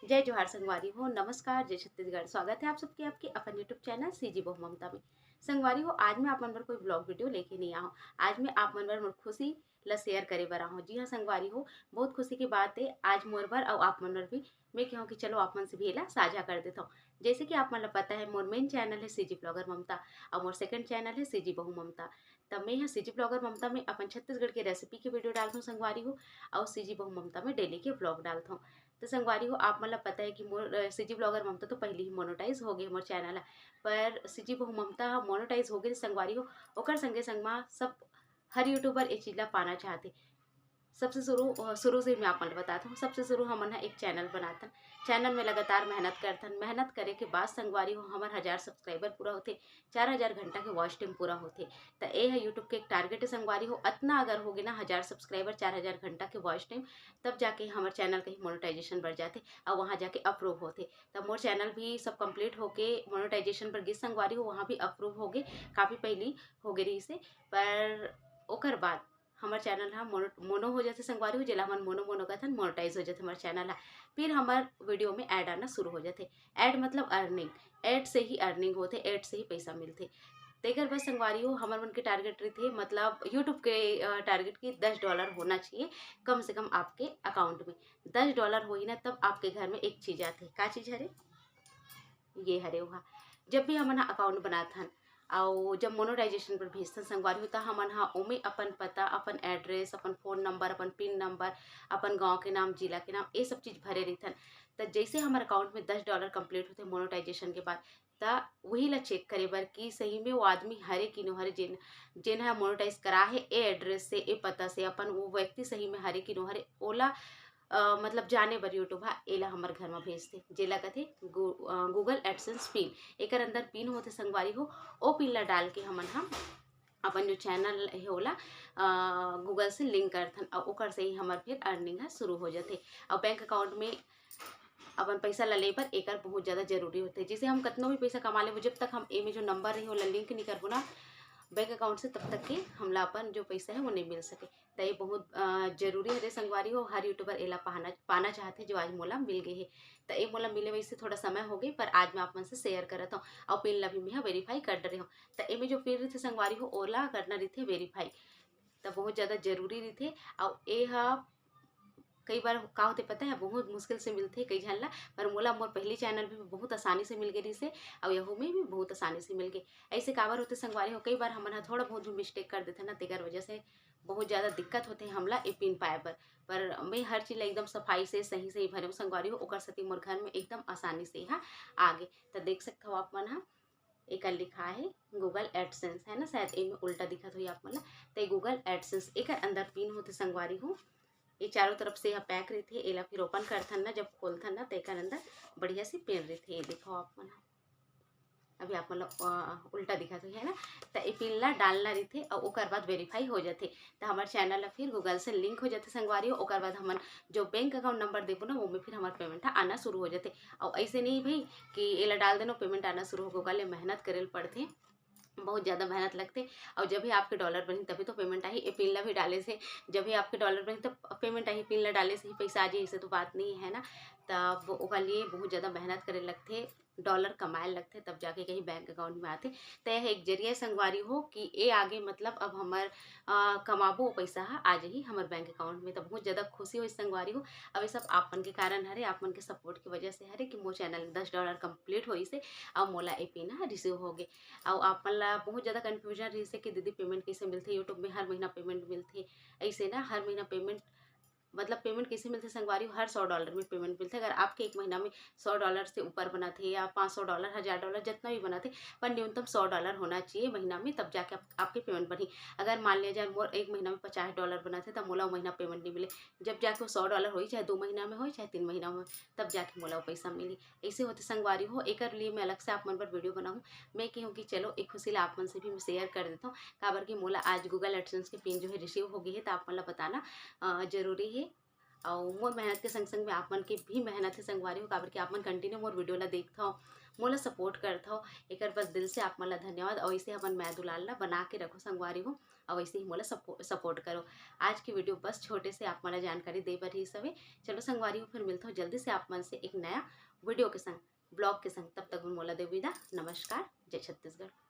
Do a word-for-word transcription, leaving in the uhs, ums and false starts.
जय जोहार संगवारी हो, नमस्कार, जय छत्तीसगढ़। स्वागत है आप सबके आपके अपन YouTube चैनल सीजी बहू ममता में। संगवारी हो, आज मैं आप मन बर कोई vlog video लेके नहीं आया हूँ। आज मैं आप मन बर मोर खुशी ला share करे बर आया हूँ। जी हाँ संगवारी हो, बहुत खुशी की बात है आज मोर बर और आप मन बर भी। मैं कहूँ कि चलो आप मन से भी एला साझा कर देता हूँ। जैसे कि आप मन ला पता है, मोर main चैनल है सीजी ब्लॉगर ममता और मोर सेकंड चैनल है सीजी बहू ममता। तब मैं यहाँ सीजी ब्लॉगर ममता में अपन छत्तीसगढ़ के रेसिपी के वीडियो डालता हूँ संगवारी हो, और सीजी बहू ममता में डेली के व्लॉग डालता हूँ। तो संगवारी हो, आप मन ला पता है कि मोर सीजी ब्लॉगर ममता तो पहले ही मोनोटाइज हो गए मोर चैनल, पर सीजी बहू ममता मोनोटाइज हो गए संगवारी हो। ओकर संगे संग मा सब हर यूट्यूबर ये चीज ला पाना चाहते। सबसे शुरू शुरू से मैं आप मन ला बताता हूँ। सबसे शुरू हमन ह एक चैनल बनाथन, चैनल में लगातार मेहनत करथन। मेहनत करे के बाद संगवारी हो, हमर हजार सब्सक्राइबर पूरा होते, चार हजार घंटा के वॉच टाइम पूरा होते। त ए ह यूट्यूब के एक टारगेट है संगवारी हो। अतना अगर हो गे ना हजार सब्सक्राइबर, चार हजार घंटा के वॉच टाइम, तब जाके हमर चैनल कहीं मोनेटाइजेशन बढ़ जाते और वहाँ जाके अप्रूव होते। तब मोर चैनल भी सब कंप्लीट होके मोनेटाइजेशन पर गिस संगवारी हो, वहाँ भी अप्रूव हो गए, काफ़ी पहली हो गए रही से। पर ओकर बाद हमर चैनल ह मोनो मोनो हो जाथे संगवारी हो, जेला हमन मोनो मोनो कथन, मोनेटाइज हो जाथे हमर चैनल ह। फिर हमर वीडियो में ऐड आना शुरू हो जाथे। ऐड मतलब अर्निंग, ऐड से ही अर्निंग होथे, ऐड से ही पैसा मिलथे। तेकर बर संगवारी हो, हमर मन के टारगेट रहिथे, मतलब यूट्यूब के टारगेट की दस डॉलर होना चाहिए कम से कम आपके अकाउंट में। दस डॉलर होही ना, तब आपके घर में एक चीज आथे। का चीज हरे? ये हरे ओहा। जब भी हमन ह अकाउंट बनाथन, अउ जब मोनेटाइजेशन पर भेजथन संगवारी हो, त हमन ह ओमे अपन पता, अपन एड्रेस, अपन फोन नंबर, अपन पिन नंबर, अपन गांव के नाम, जिला के नाम, ये सब चीज भरे रहिथन। त जैसे हमर अकाउंट में दस डॉलर कंप्लीट होथे मोनेटाइजेशन के बाद, त वही ला चेक करे बर कि सही में वो आदमी हरे कि नो हरे, जेन जेन ह मोनेटाइज करा हे ए एड्रेस से, ए पता से, अपन वो व्यक्ति सही में हरे कि नो हरे, ओला अ, मतलब जाने बर यूट्यूब ह एला हमर घर म भेजथे, जेला कथे गू-, अ, गूगल एडसेंस पिन। एकर अंदर पिन होथे संगवारी हो, ओ पिन ला डाल के हमन ह अपन जो चैनल हे ओला अ, गूगल से लिंक करथन, अउ ओकर से ही हमर फिर अर्निंग ह शुरू हो जाथे। अउ बैंक अकाउंट में अपन पैसा ला ले बर एकर बहुत ज़्यादा जरूरी होथे। जैसे हम कतनो भी पैसा कमा लेबो, जब तक हम एमे जो नंबर रही ओला लिंक नहीं करबो ना बैंक अकाउंट से, तब तक के हमला अपन जो पैसा है वो नहीं मिल सके। त ये बहुत अ, जरूरी हरे संगवारी हो, हर यूट्यूबर एला पाना पाना चाहथे, जो आज मोला मिल गए हे। त ये मोला मिले वैसे थोड़ा समय हो गई, पर आज मैं आप मन से शेयर करत हूँ। और पिन ला भी मैं वेरीफाई कर डरे हूँ। त एमे जो पिन रहिथे संगवारी हो, ओला करना रहिथे वेरीफाई। त बहुत ज़्यादा जरूरी रहिथे। और ए ह कई बार का होथे पता है, बहुत मुश्किल से मिलथे कई झन ला, पर मोला मोर पहली चैनल भी बहुत आसानी से मिल गए रहिसे, और यहू में भी बहुत आसानी से मिल गए। ऐसे काबर होथे संगवारी हो, कई बार हमन ह थोड़ा बहुत भी मिस्टेक कर देथे ना, तेकर वजह से बहुत ज़्यादा दिक्कत होथे हमला ए पिन पाए बर। पर मैं हर चीज़ ला एकदम सफाई से सही सही भरे संगवारी हो, ओकर सेती मोर घर में एकदम आसानी से यहाँ आ गे। त देख सकत हव आप मन ह, एकर लिखा है गूगल एडसेंस, है ना, शायद एमे उल्टा दिखत होही आप मन ला। त गूगल एडसेंस एकर अंदर पिन होथे संगवारी हो। ये चारों तरफ से यह पैक रहिथे, एला फिर ओपन करथन ना, जब खोलथन ना, त एकर अंदर बढ़िया से पिन रहिथे। ये देखो आप मन ह। अभी आप मन ला, अ, उल्टा दिखत होही, है ना? त ए पिन ला डालना रहिथे अउ ओकर बाद वेरीफाई हो जाथे। त हमर चैनल ला फिर गूगल से लिंक हो जाथे संगवारी हो। ओकर बाद हमन जो बैंक अकाउंट नंबर देबो ना, ओमे फिर हमर पेमेंट ह आना शुरू हो जाथे। अउ ऐसे नहीं भाई कि एला डाल देनो, पेमेंट आना शुरू हो गे, ओकर ले मेहनत करे ल पड़थे, बहुत ज़्यादा मेहनत लगथे। अउ जब भी आपके डॉलर बनही, तभी तो पेमेंट आही। ए पिन ला भी डाले से जब भी आपके डॉलर बनही, तब पेमेंट आही। पिन ला डाले से ही पैसा आ जाही, ऐसे तो बात नहीं है ना। तब ओकर लिए बहुत ज़्यादा मेहनत करे लगथे, डॉलर कमाए लगथे, तब जाके कहीं बैंक अकाउंट में आथे। त यह एक जरिया संगवारी हो कि ए आगे, मतलब अब हमर, अ, कमाबो पैसा ह आ जाही हमर बैंक अकाउंट में। त बहुत ज़्यादा खुशी होइस संगवारी हो। अब ये सब आप मन के कारण हरे, आप मन के सपोर्ट की वजह से हरे कि मोर चैनल दस डॉलर कंप्लीट होइस हे, अउ मोला ए पिन ह रिसीव हो गे। अउ आप मन ला बहुत ज़्यादा कन्फ्यूजन रहिस हे कि दीदी पेमेंट कैसे मिलथे, यूट्यूब में हर महीना पेमेंट मिलथे, ऐसे ना हर महीना पेमेंट, मतलब पेमेंट कैसे मिलथे संगवारी हो, हर सौ डॉलर में पेमेंट मिलथे। अगर आपके एक महीना में सौ डॉलर से ऊपर बनाथे या पाँच सौ डॉलर, हज़ार डॉलर, जितना भी बनाथे, पर न्यूनतम सौ डॉलर होना चाहिए महीना में, तब जाके आप, आपके पेमेंट बनही। अगर मान लिया जाए मोर एक महीना में पचास डॉलर बनाथे, तब मोला वो महीना पेमेंट नहीं मिले। जब जाके वो सौ डॉलर होही, चाहे दो महीना में होही, चाहे तीन महीना में, तब जाके मोला वो पैसा मिली। ऐसे होथे संगवारी हो, एकर लिए मैं अलग से आप मन बर वीडियो बनाहूँ। मैं कहूँ कि चलो, एक खुशी ला आप मन से भी मैं शेयर कर देता हूँ, काबर कि मोला आज गूगल एडसेंस के पिन जो है रिसीव हो गई है, त आप मन ला बताना अ, जरूरी है। अउ मोर मेहनत के संग संग में आप मन के भी मेहनत हे संगवारी हो, काबर कि आप मन continue मोर video ला देखथव, मोला support करथव, एकर बर दिल से आप मन ला धन्यवाद। अउ ऐसे अपन मया दुलार ला बना के रखो संगवारी हो, अउ ऐसे ही मोला support करो। आज के video बस छोटे से आप मन ला जानकारी दे बर ही सवे। चलो संगवारी हो, फिर मिलथव जल्दी से आप मन से एक नया video के संग, vlog के संग। तब तक मोला देव विदा। नमस्कार, जय छत्तीसगढ़।